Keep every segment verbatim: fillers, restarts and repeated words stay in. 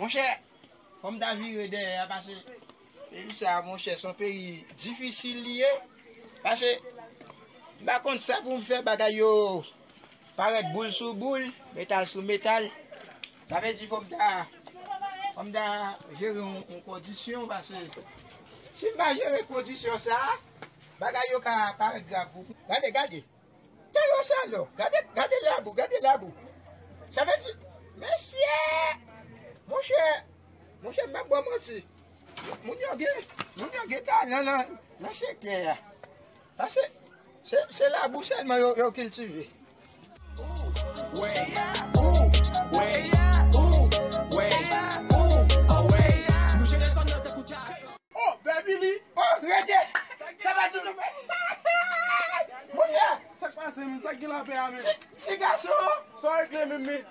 Monchè, fò m ta vire dèyè a, paske peyi sa, monchè, se yon peyi difisil li ye. Paske m pa konn sa pou m fè, bagay yo parèt boul sou boul, metal sou metal. Sa vle di fò m ta, fò m ta jere yon, yon kondisyon, paske si m pa jere kondisyon sa, bagay yo ka parèt grav pou. Gade, gade. Tè yo salòp. Gade, gade labou, gade labou. Sa vle di, mesye, monchè, monchè, m p ap ba w manti. Moun yo gen, moun yo gen talan nan, nan sektè a. Paske se, se labou sèlman yo, yo kiltive. Ou, wey, ou, wey, ou, wey, ou, oh, wey. Nou jere zòn nan tankou djaz. Oh, Bèbili! Oh, rete! Sa pa ti nou men! Monchè! Sa k pase menm? Sa k gen lapè a menm? Ti, ti gason! Sa w regle menm men?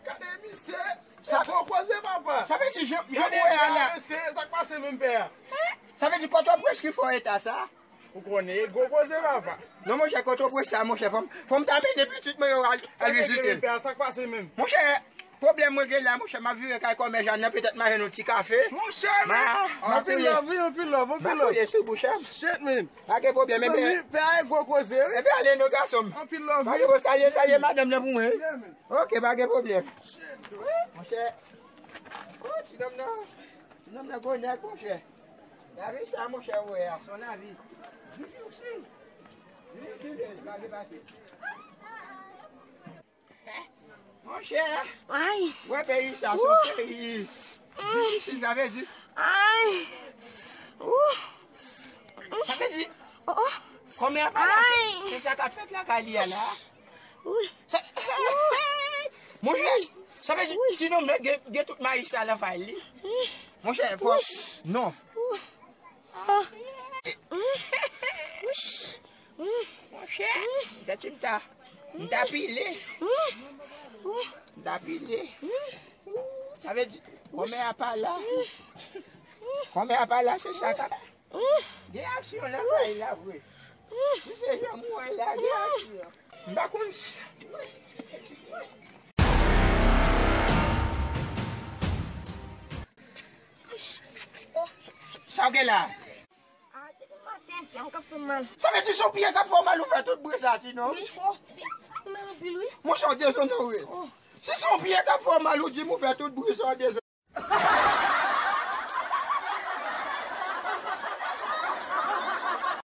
Gade misye! Sa gwo koze papa! Sa vle di jan, jan ou wè a la. Sa k pase menm pè a? Sa vle di kote w prèske fè eta sa? Ou konnen e gwo koze papa. Non monchè, kote w prèske sa monchè, fò m, fò m ta mennen pitit mwen yo al, al vizite l. Sa k pase menm? Monchè, pwoblèm mwen gen la, monchè, m ap vire kay kòmè Jàn nan, petèt m a jwenn yon ti kafe. Monchè, m a, m a koule. Anpil love, wi, anpil love, anpil love. M a koule sou bouch an. Shit, man. Pa gen pwoblèm, enben. Pè a e gwo koze, wi. Enben, ale non, gason m. Anpil love, wi. Pa gen pwoblèm, salye, salye madanm nan pou mwen. Yeah, man. Ok, pa gen pwoblèm. Shit, bro. Monchè. Oh, ti nonm nan. Ti nonm nan gwo nèg, monchè. Lavi sa, monchè, ou wè a, se yon lavi difisil. Difisil, pa gen pase. Monchè, ay, wè peyi sa, se yon peyi difisil, sa vle di. Ay. Ou. Sa vle di, oh, oh, kòmè a pa la, se, se sa k ap fèt lakay li a la. Wi. Sa, monchè, sa vle di, ti nonm nan gen, gen tout mayis sa lakay li. Monchè, fò, non. Monchè, tèt m ta, m ta pile. M ta pile. Sa vle di, kòmè a pa la. Kòmè a pa la, se sa k ap. Gen aksyon lakay la vre. Si se jan m wè la, gen aksyon. M pa konn sa. Sa w gen la? Ah, depi maten, pye m k ap fè m mal. Sa vle di se yon pye k ap fè w mal ou fè tout bri sa, ti nonm? Wi, oh, pye m fè m mal anpil, wi. Monchè, w dezonore. Oh. Si se yon pye k ap fè w mal, ou di m ou fè tout bri sa, w dezonore.